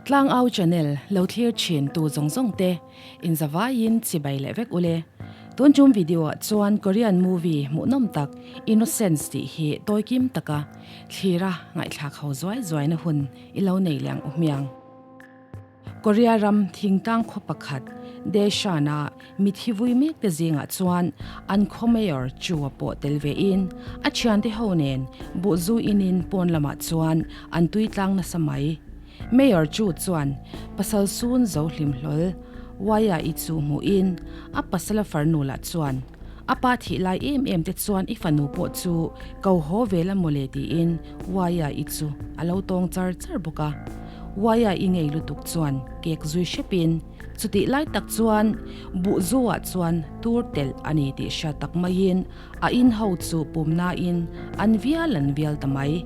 Tlangau channel lo thlir thin tu zawng zawng te in zavaiin chibai leh vek ule. Tun tum video ah chuan Korean movie hmuhnawm tak Innocence tih hi tawikim taka thlira ngaihthlak ho zuai zuaina hun i lo nei leh ang u hmiang. Korea ram thingtlang khaw pakhat Daeshan-a mithi vui mek te zingah chuan an khaw mayor Chu-a pawh tel ve in a thiante ho nen buhzu inin pawn lamah chuan an tui tlang nasa mai. Mayor Chu chuan pasal sun zo hlim hlawl Waya-i chu hmuhin a pasala farnu lah chuan a pa thih lai em em te chuan i fanu pawh chu ko haw ve la mawle tiin Waya-i chu a lo tawng char char bawk a. Waya-i ngei lutuk chuan kek zui hrepin chutih lai tak chuan buhzu-ah chuan tur telh a ni tih hriat tak maiin a in ho chu pumnain an vial an vial ta mai.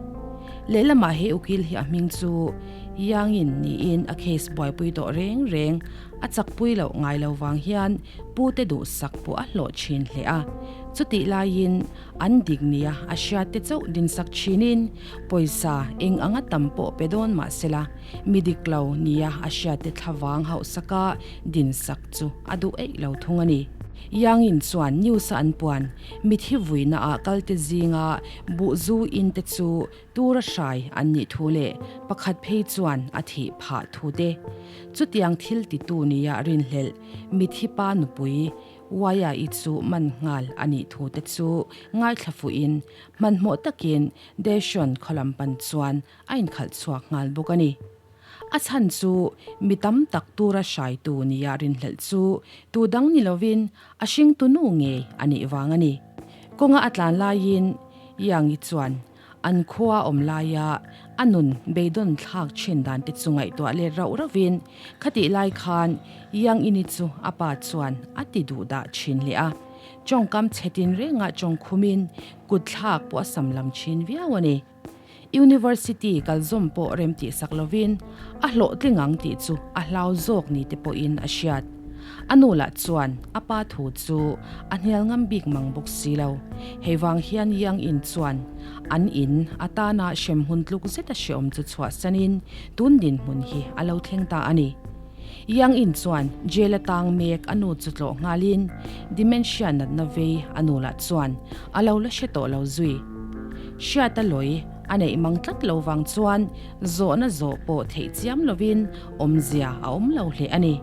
Lehlamah he ukil hi a hming chu Yangin niin a case buaipui tawh reng reng a chakpui loh ngai lo vang hian Pute duhsak pawh a hlawh thin hle a, chutih laiin an dik nia a hriatte chauh dinsak thinin pawisa eng anga tam pawh pe dawn mah sela mi dik lo nia a hriatte thlavang hauhsaka dinsak chu a duh eih lo thung a ni. Yangin chuan news-a an puan mithi vuinaah kalte zinga buhzu inte chu Tura hrai an nih thu leh pakhat phei chuan a thih phah thu te. Chutiang thil titu nia rinhlelh mithi pa nupui Waya-i chu man nghal a nih thu te chu ngaithla fuhin hmanhmawh takin Deshon khawlam pan chuan a inkhalh chhuak nghal bawk a ni. A chhan chu mi tam tak tura hraitu nia rinhlelh chu tu dang ni lovin a hringtu nu ngei a nih vang a ni. Kawnga a tlan laiin Yang-i chuan An khua awm laia a nun beidawn thlak thin dan te chu ngaihtuah let rauh rauhin khatih lai khan Yang Ini chu a pa chuan a ti duh dah thin leh a. Tawngkam chhe tin rengah tawng khumin kut thlak pawh a sam lam thin viau a ni. University kal zawm pawh rem tih sak lovin a hlawhtling ang tih chu a hlau zawk ni te pawhin a hriat. A nu lah chuan a pa thu chu a hnial ngam bik mang bawk si lo. Hei vang hian Yang In chuan an in atana hremhmun tluk zeta hreawm chu chhuahsanin tun dinhmun hi a lo thleng ta a ni. Yang In chuan jail a tang mek a nu chu tlawh nghalin dementia natna vei a nu lah chuan a lo la hre tawh lo zui. Hriata lawi a neih mang tlat lo vang chuan zawhna zawh pawh theih chiam lovin awmzia a awm lo hle a ni.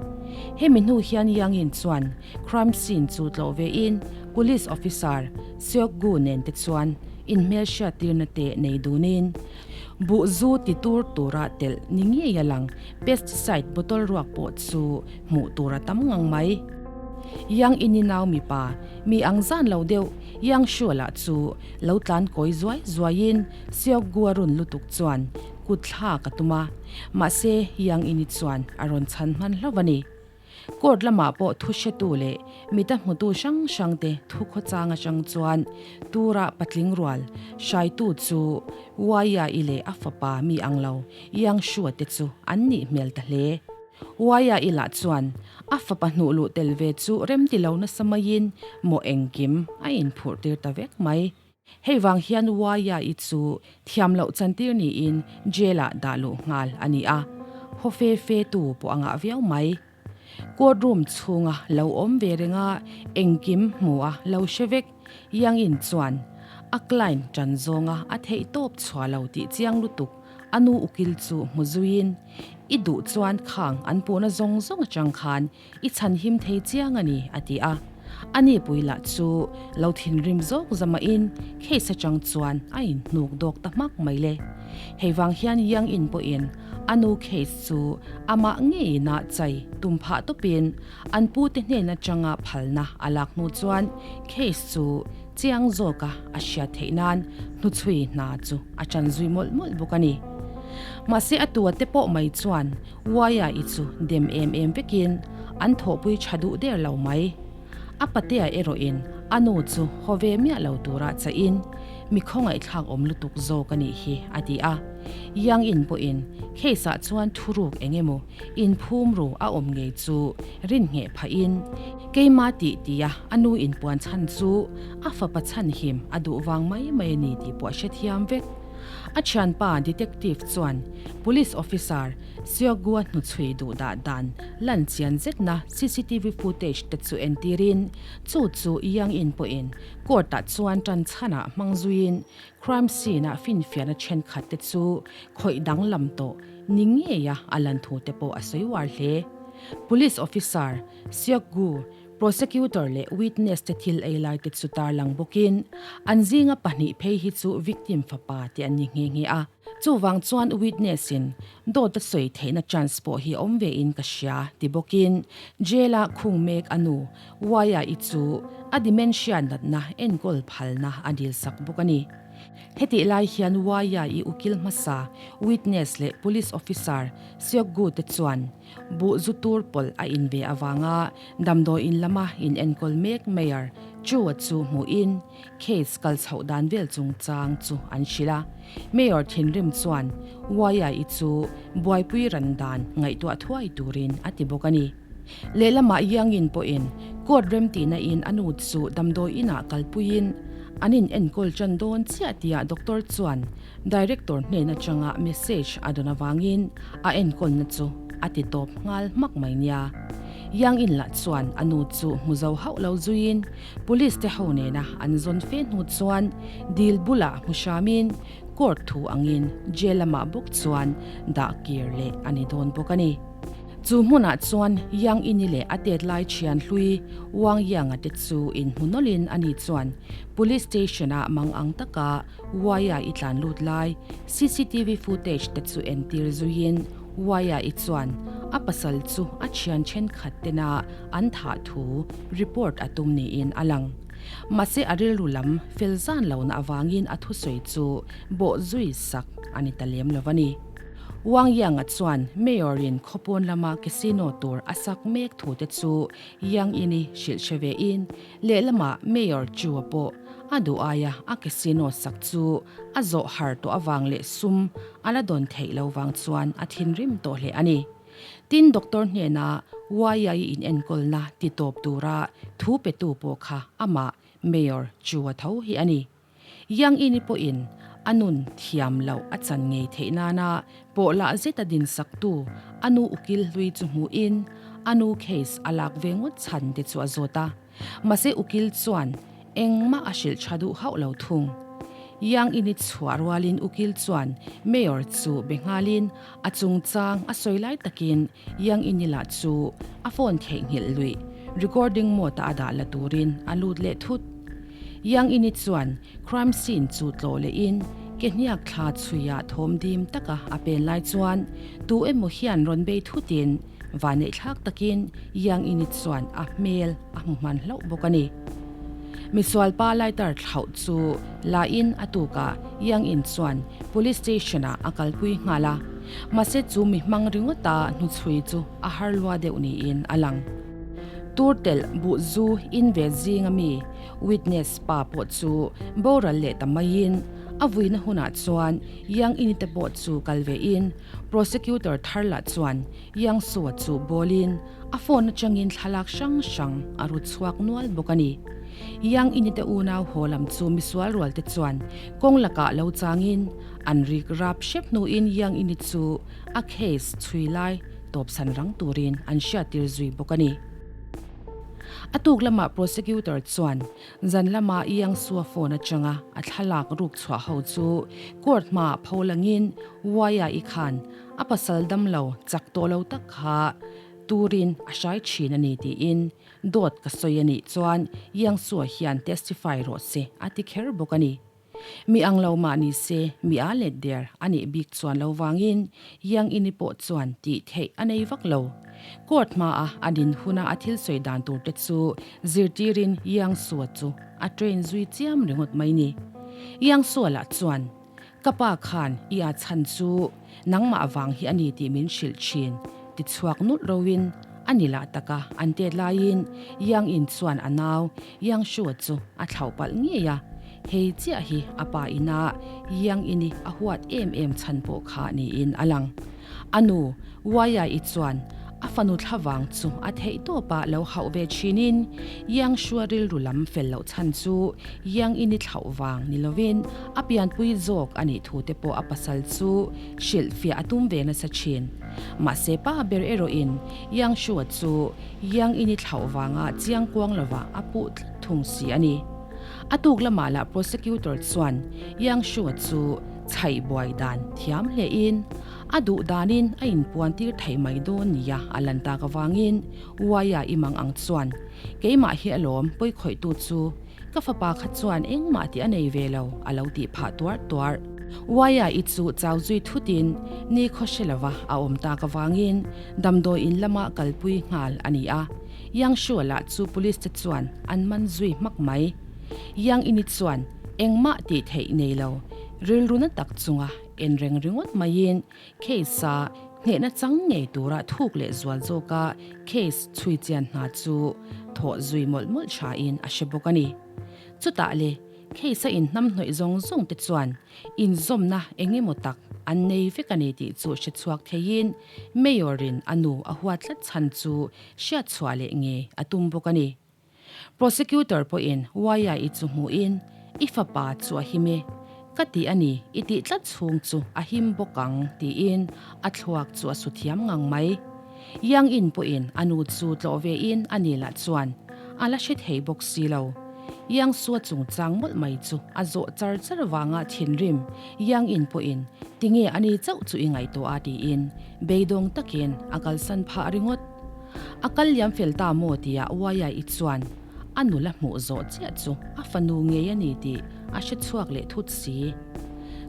Hemi hnu hian Yang In chuan crime scene chu tlawh ve in police officer Seok Gu nen te chuan inhmelhriat tirna te nei dunin buh zu ti tur tura telh ni ngei a lang pesticide bottle ruak pawh chu hmuh tur a tam ngang mai. Yang In-i nau mipa mi ang zan lo deuh Yang Shu lah chu lo tlan kawi zuai zuaiin Seok Gu a run lutuk chuan kut thlak a tum a, mahse Yang Ini chuan a rawn chhan hman hlauh a ni. Court lamah pawh thu hretu leh mita hmutu hrang hrangte thu khawchang atang chuan tura patling rual hraitu chu Waya-i leh a fapa mi ang lo Yang Shu-a te chu an nih hmel ta hle. Waya-i lah chuan a fapa hnuh luh tel ve chu remti lo nasa maiin maw engkim a inphurh tir ta vek mai. Hei vang hian Waya-i chu thiam loh chantir niin jail-ah dah luh nghal a ni a, haw fe fe tu pawh a ngah viau mai. Court room chhunga lo awm ve renga engkim hmu a lo hre vek Yang-in chuan a client tan zawnga a theih tawp chhuah lo tih chiang lutuk a nu ukil chu hmu zuiin, I duh chuan khang an puhna zawng zawng atang khan I chhanhim thei chiang a ni, a ti a. A nipui lah chu lo thinrim zawk zamahin case atang chuan a inhnuk dawk ta hmak mai le. Hei vang hian Yang In pawhin a nu case chu amah ngeiin a chai tum phah tawpin an pute hnen atanga phalna a lak hnu chuan case chu chiang zawka a hriat theih nan hnuchhui hna chu a tan zui mawlh mawlh bawk a ni. Mahse a tua te pawh mai chuan Uaia i chu dem em em vekin an thawhpui tha duh der lo mai. A patea erawhin a nu chu haw ve miah lo tura chahin mi khawngaihthlak awm lutuk zawk a nih hi a ti a. Yang in pawhin case ah chuan thuruk eng emaw inphum ru a awm ngei chu rin ngheh phahin keima tih tia a nu inpuan chhan chu a fapa chhan him a duh vang mai mai a ni tih pawh a hrethiam vek. A thianpa detective chuan police officer Seok-gu-a hnuchhui duh dah dan lan chian zetna cctv footage te chu entirin chu chu Yang-in pawhin court-ah chuan tan chhanah hmang zuiin crime scene-ah finfiahna thenkhat te chu khawih danglam tawh ni ngeia a lan thu te pawh a sawi uar hle. Police officer Seok-gu Prosecutor leh witness te thil ei lai te chu tarlang bawkin an zinga pahnih phei hi chu victim fapa te an ni nghe nghe a. Chuvang chuan witness in dawt a sawi theihna chance pawh hi a awm ve in ka hria ti bawkin jail a khung mek a nu Waya-i chu a dementia natna enkawl phalna a dilsak bawk a ni. Hetih lai hian Waya-i ukil hmasa witness leh police officer Seok-gu te chuan Buh zu tur pawlh a in ve avanga damdawi in lama in enkawl mek Mayor Chu-a chu hmuhin case kal chhoh dan vel chungchang chu an hrilh a. Mayor thinrim chuan YI chu buaipui ran dan ngaihtuah thuai turin a ti bawk a ni. Lehlamah Yangin pawhin court remtihna in a nu chu damdawi inah kalpuiin an in enkawl tan dawn chiah tihah doctor chuan Director hnen atanga message a dawn avangin a enkawlna chu a ti tawp nghal hmak mai nia. Yang In lah chuan a nu chu hmu zo hauh lo zuiin Police te ho nena an zawn fe hnu chuan dil bulah hmu hramin court thu angin jail lamah bawk chuan dah kir leh a ni dawn bawk a ni. Chu hmunah chuan Yang Ini leh a tet lai thian hlui Wang Yang-a te chu inhmu nawlhin ani chuan Police Station-ah mang ang taka Waya i tlan lut lai cctv footage te chu entir zuiin Waya i chuan a pasal chu a thian thenkhat tena an thah thu report a tum niin a lang. Mahse a rilru lam fel zan lohna avangin a thusawi chu bawh zui sak a ni ta lem lo a ni. Wang Yang-a chuan Mayor-in khawpawn lama casino tur a sak mek thu te chu Yang In-i hrilh hre vein Lehlamah Mayor Chua pawh a duh aia a casino sak chu a zawh har tawh avang leh sum a la dawn theih lo vang chuan a thinrim tawh hle a ni. Tin, doctor hnena YI inenkawlna ti tawp tura thu petu pawh kha amah Mayor Chua tho hi a ni. Yang Ini pawhin a nun thiam loh a chan ngei theih nana pawh lah zeta dinsaktu a nu ukil hlui chu hmuhin a nu case a lak ve ngawt chhan te chu a zawt a. Mahse ukil chuan engmah a hrilh tha duh hauh lo thung. Yang Ini chhuah rualin ukil chuan Mayor chu be nghalin a chungchang a sawi lai takin Yang Ini lah chu a phone theihnghilh luih recording mode-a a dah la turin a lut leh thut. Yang Ini chuan crime scene chu tlawh lehin ke hniak thla chhuiah thawm dim taka a pen lai chuan tu emaw hian rawn bei thutin vaneihthlak takin Yang Ini chuan a hmel a hmu hman hlauh bawk a ni. Misualpa lighter thlauh chu lain a tukah Yang In chuan police station-ah a kalpui nghal a, mahse chu mi hmang ringawta hnuchhui chu a har lua deuh niin a lang. Tur telh buh zu in ve zing ami witness pa pawh chu boral leh ta maiin a vuina hunah chuan Yang Ini te pawh chu kal ve in prosecutor thar lah chuan Yang Sua chu bawlin a phone atangin thlalak hrang hrang a ru chhuak nual bawk a ni. Yang Ini te unau haw lam chu misual rual te chuan kawng lakah lo changin an rik rap hrep hnuin Yang Ini chu a case chhui lai tawpsan rang turin an hriattir zui bawk a ni. A tuk lamah prosecutor chuan zan lama Yang Sua phone atanga a thlalak ruk chhuah ho chu court hmaah pho langin Waya i khan a pasal damlo chak tawh lo tak kha turin a hrai thin a ni tiin dawt ka sawi a nih chuan Yang Sua hian testify rawh se a ti kher bawk a ni. Mi ang lo mah ni se, mi a let der a nih bik chuan lo vangin Yang Ini pawh chuan tih theih a nei vak lo. Court hmaa a din huna a thil sawi dan tur te chu zirtirin Yang Sua chu a train zui chiam ringawt mai ni. Yang Sua lah chuan, Ka pa khan i a chhan chu nangmah vang hi a ni tih min hrilh thin, ti chhuak nulh roin a ni lah taka an tet laiin Yang In chuan a nau Yang Shua chu a thlauh palh ngei a, hei chiah hi a pa ina Yang In-i a huat em em chhan pawh kha niin a lang. A nu Waya-i chuan. A fanu thlavang chu a theih tawpa lo hauh ve thinin Yang Shua rilru lam fel loh chhan chu Yang in i thlauh vang ni lovin a pianpui zawk a nih thu te pawh a pasal chu hrilhfiah a tum ve nasa thin. Mahse pa ber erawhin Yang Shua chu Yang in i thlauh vanga chiang kuang lovah a puh tlat thung si a ni. A tuk lamah lah prosecutor chuan Yang Shua chu chhaih buai dan thiam hlein A duh danin a inpuan tir theih mai dawn nia a lan tak avangin Uaia i mang ang chuan keimah hi alawm pawikhawihtu chu ka fapa kha chuan engmah tih a nei ve lo a lo tih phah tuar tuar. Uaia i chu chau zui thutin ni khaw hre lova a awm tak avangin damdawi in lama kalpui nghal a ni a, Yang Shua lah chu police te chuan an man zui hmak mai. Yang Ini chuan engmah tih theih nei lo rilru na tak chunga En reng ringawt maiin case a hnehna chang ngei tura thuk leh zual zawka case chhui chian hna chu thawh zui mawlh mawlh thain a hre bawk a ni. Chutah le case a inhnamhnawih zawng zawng te chuan inzawmna eng emaw tak an nei vek a ni tih chu hre chhuak theiin Mayor in a nu a huat tlat chhan chu hriat chhuah leh ngei a tum bawk a ni. Prosecutor pawhin Waya-i chu hmuhin, I fapa chu a him e. Ka ti a ni, i tih tlat chhung chu a him bawk ang, tiin a thluak chu a su thiam ngang mai. Yang In pawhin a nu chu tlawh vein a ni lah chuan a la hre thei bawk si lo. Yang Sua chungchang mawlh mai chu a zawh char char vanga thinrim Yang In pawhin tinge a ni chauh chu i ngaihtuah a tiin beidawng takin a kalsan phah ringawt. A kal liam fel ta maw tia Uaia i chuan a nula hmuh zawh chiah chu a fanu ngei a ni tih a hre chhuak leh thut si.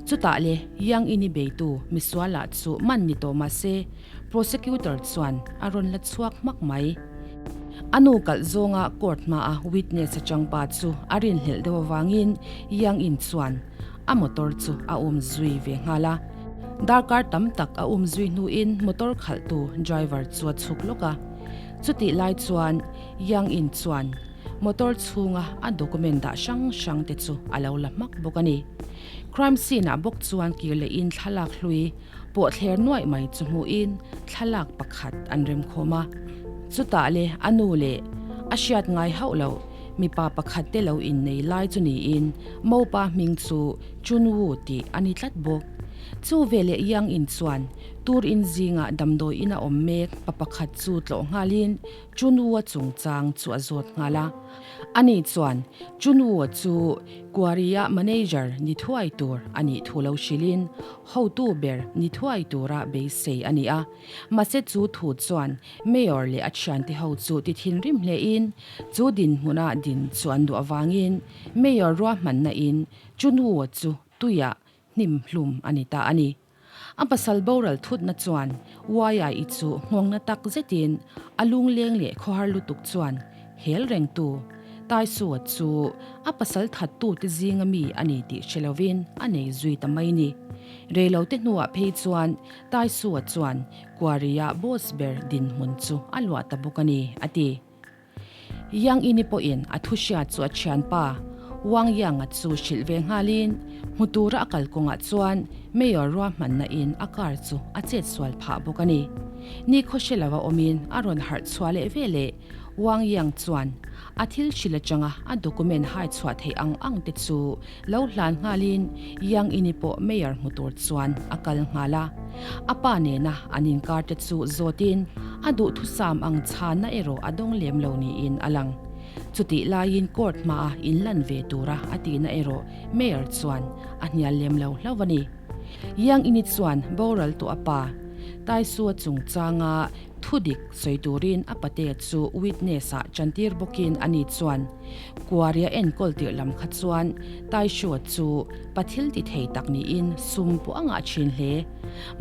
Chutah le Yang Ini beitu misuala chu man ni tawh mah se prosecutor chuan a rawn la chhuak hmak mai. A nu kalh zawnga court hmaa witness atang pa chu a rinhlelh deuh avangin Yang In chuan A motor chu a um zui ve nghal a. Darkar tam tak a um zui hnuin motor khalhtu driver chu a chhuk lawk a. Chutih lai chuan Yang In chuan motor chhunga a document dah hrang hrang te chu a lo la hmak bawk a ni. Crime scene ah bawk chuan kir lehin thlalak hlui pawh thler nuaih mai chu hmuhin thlalak pakhat an remkhawm a. Chutah le a nu leh a hriat ngai hauh loh Mipa pakhat te lo innei lai chu niin Mopa hming chu Chunwu tih a ni tlat bawk. Chu veleh Yang In chuan tur in zingah damdawi in a awm mek pa pakhat chu tlawh nghalin Chunwu-a chungchang chu a zawt nghal a. Ani chuan Chunwu-a chu Quarry-a manager ni thuai tur a nih thu lo hrilhin hotu ber ni thuai tura beisei a ni a. Mahse chu thu chuan Mayor leh a thiante ho chu ti thinrim hlein chu dinhmuna din chu an duh avangin Mayor ruahmanna in chu nu chu tuiah hnim hlum a ni ta a ni. A pasal boral thutna chuan Waya-i chu nghawngna tak zetin a lungleng leh khawhar lutuk chuan hel rengtu Taisua chu a pasal thattute zinga mi a ni tih hre lovin a nei zui ta mai ni. Reilote hnuah phei chuan Taisua chuan Quarry-a boss ber dinhmun chu a luah ta bawk a ni, a ti. Yang Ini pawhin a thu hriat chu a thianpa Wang Yang-a chu hrilh ve nghalin hmu tura a kal kawngah chuan Mayor ruahmanna in a car chu a chet sual phah bawk a ni. Ni khaw hre lova awmin a rawn harh chhuah leh veleh Wang Yang chuan a thil hrilh atanga a document hai chhuah theih ang ang te chu Lo hlan nghalin Yang Ini pawh Mayor hmu tur chuan a kal nghal a. A pa nena an inkar te chu zawtin a duhthusam ang chhanna erawh a dawng lem lo niin a lang. Chutih laiin court hmaa inlan ve tura a tihna erawh Mayor chuan a hnial lem lo hlauh a ni. Yang Ini chuan boral tawh a pa Taisua chungchanga Thu dik sawi turin a pate chu witness-ah chantir bawkin ani chuan Quarry-a enkawl tirh lam kha chuan Taishua chu pa thil ti thei tak niin sum pawh a ngah thin hle.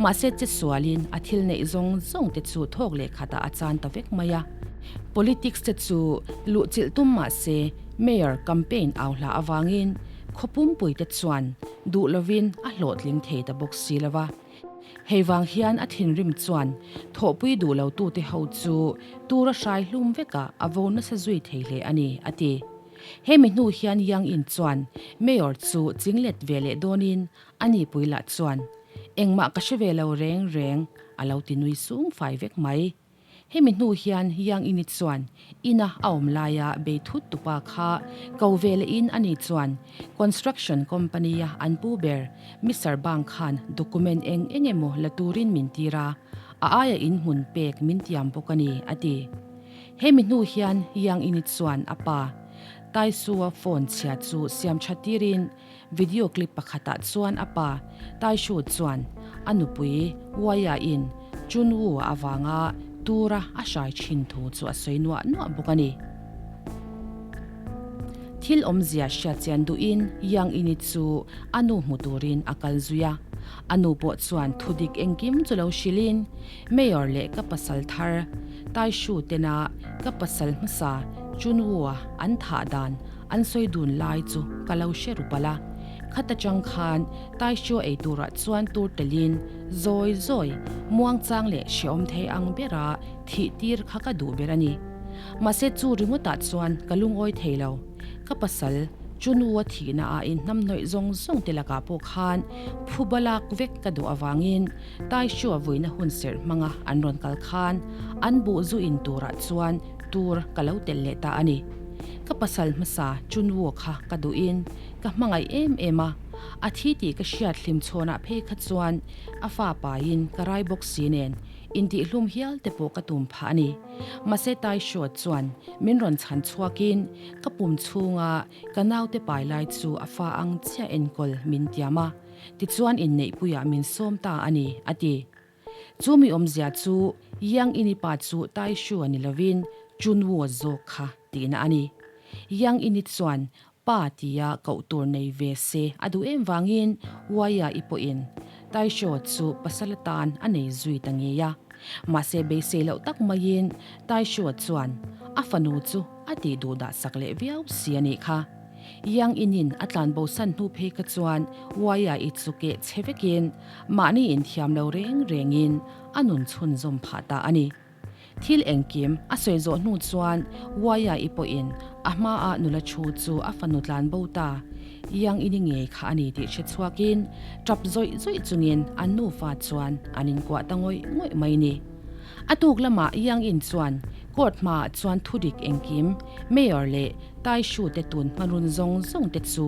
Mahse che sualin a thil neih zawng zawng te chu thawk leh khatah a chan ta vek mai a. Politics te chu luhchilh tum mahse Mayor campaign au hla avangin khaw pumpui te chuan duh lovin a hlawhtling thei ta bawk si lo va. Hei vang hian a thinrim chuan thawhpui duh lo tute ho chu tura hrai hlum vekah a vo nasa zui thei hle a ni, a ti. Hemi hnu hian Yang In chuan Mayor chu chinglet ve leh dawnin a nipui lah chuan, Engmah ka hre ve lo reng reng, a lo ti nui sung fai vek mai. Hemi hnu hian Yang Ini chuan ina a awm laia bei thut tupa kha ko ve lehin ani chuan construction company-a an pu ber Mister Bang khan document eng eng emaw la turin min tir a, a aia inhmun pek min tiam bawk a ni, a ti. Hemi hnu hian Yang Ini chuan a pa Taisua phone chhia chu siam tha tirin Video clip pakhatah chuan a pa Taishu chuan a nupui Waya-in Chunwu avanga tura a hrai thin thu chu a sawi nuah nuah bawk a ni. Thil awmzia hriatchian duhin Yang Ini chu a nu hmu turin a kal zui a. A nu pawh chuan thudik engkim chu lo hrilhin Mayor leh ka pasal thar Taishu tena ka pasal hmasa Chunwu-a an thah dan An sawi dun lai chu ka lo hre ru palh a, khata chang khan Taisho ei turah chuan tur telin zawi zawi, muangchang leh hrehawm thei ang bera thih tir kha ka duh ber a ni. Mahse chu ringawtah chuan ka lungawi thei lo. Ka pasal, Chunu a thihna ah inhnamhnawih zawng zawng te lakah pawh khan phuba lak vek ka duh avangin Taisho a vuina hun serh hmanga an rawn kal khan an buh zu in turah chuan tur ka lo telh leh ta a ni. Ka pasal hmasa Chunwu kha ka duhin ka hmangaih em em a, a thi tih ka hriat hlim chhawnah phei kha chuan a fa paiin ka rai bawk si nen intihhlum hial te pawh ka tum phah a ni. Mahse Tai Hruat chuan min rawn chhan chhuakin ka pum chhunga ka naute pai lai chu a fa ang chiah enkawl min tiam a, tichuan inneihpuiah min sawm ta a ni, a ti. Chu mi awmzia chu Yang Ini pa chu Tai Shu a ni lovin Chun Wu zawk kha tihna a ni. Yang Ini chuan pa tia koh tur nei ve se a duh em vangin Waya i pawhin Tai Shu chu pasal atan a nei zui ta ngei a. Mahse beisei loh tak maiin Tai Shu chuan a fanu chu a tih duh dah sak leh viau si a nih kha. Yang Inin a tlanbosan hnu phei kha chuan Waya i chu keh che vekin Mahni inthiam lo reng rengin a nun chhunzawm phah ta a ni. Thil engkim a sawi zawh hnu chuan Waya-i pawhin a hmaah nula thu chu a fanu tlan bo ta Yang Ini ngei kha a ni tih hre chhuakin tap zawih zawih chungin an nufa chuan an inkuah ta ngawih ngawih mai ni. A tuk lamah Yang In chuan court hmaah chuan thudik engkim Mayor leh Tai Shu te tun hmanrun zawng zawng te chu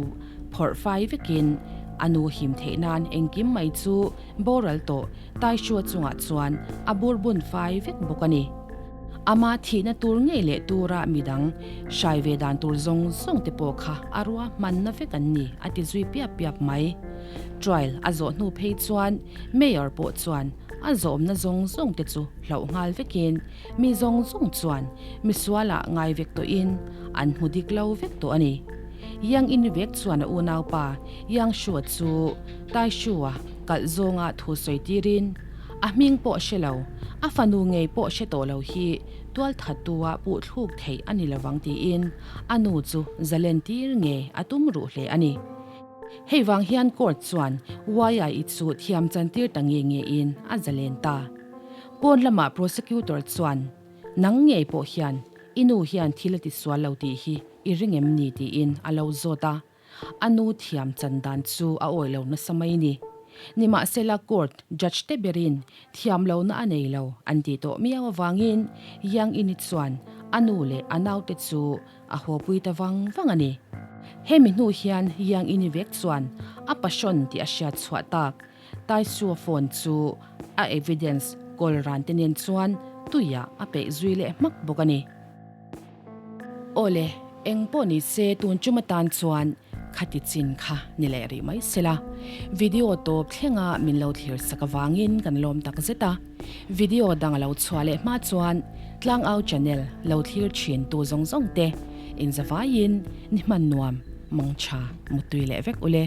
phawrh fai vekin a nu him theih nan engkim mai chu boral tawh Tai Shu chungah chuan a bur bun fai vek bawk a ni. Ama thihna tur ngei leh tura midang hrai ve dan tur zawng zawng te pawh kha a ruahmanna vek an ni a ti zui piap piap mai. Trial a zawh hnu phei chuan Mayor pawh chuan a zawmna zawng zawng te chu hlauh nghal vekin Mi zawng zawng chuan misualah ngai vek tawhin an hmu dik lo vek tawh a ni. Yang In vek chuan a unaupa Yang Shua chu Tai Shua kalh zawnga thu sawi tirin a hming pawh hre lo, a fanu ngei pawh hre tawh lo hi tualthattua puh thluk theih a ni lovang tiin a nu chu zalen tir nge a tum ruh hle a ni. Hei vang hian court chuan YI chu thiam chantir ta nge ngein a zalen ta. Pawn lamah prosecutor chuan, Nang ngei pawh hian i nu hian thil a ti sual lo tih hi i ring em ni? tiin a lo zawt a. A nu thiam chan dan chu a awih lo nasa mai ni. Nimahsela court judge te berin thiam lohna a nei lo an tih tawh miau avangin Yang Ini chuan a nu leh a naute chu a hawpui ta vang vang a ni. Hemi hnu hian Yang Ini vek chuan a passion tih a hriat chhuah tak. Taisua phone chu a evidence kawl ran te nen chuan tuiah a peih zui leh hmak bawk a ni. Awle, eng pawh ni se tun chum atan chuan khati chin kha ni leh rih mai sela. Video tawp thlenga min lo thlir sak avangin kan lawm tak zet a. Video dang a lo chhuah leh hma chuan Tlangau channel lo thlir thin tu zawng zawng te inzavaiin ni hman nuam mangtha muttui leh vek ule.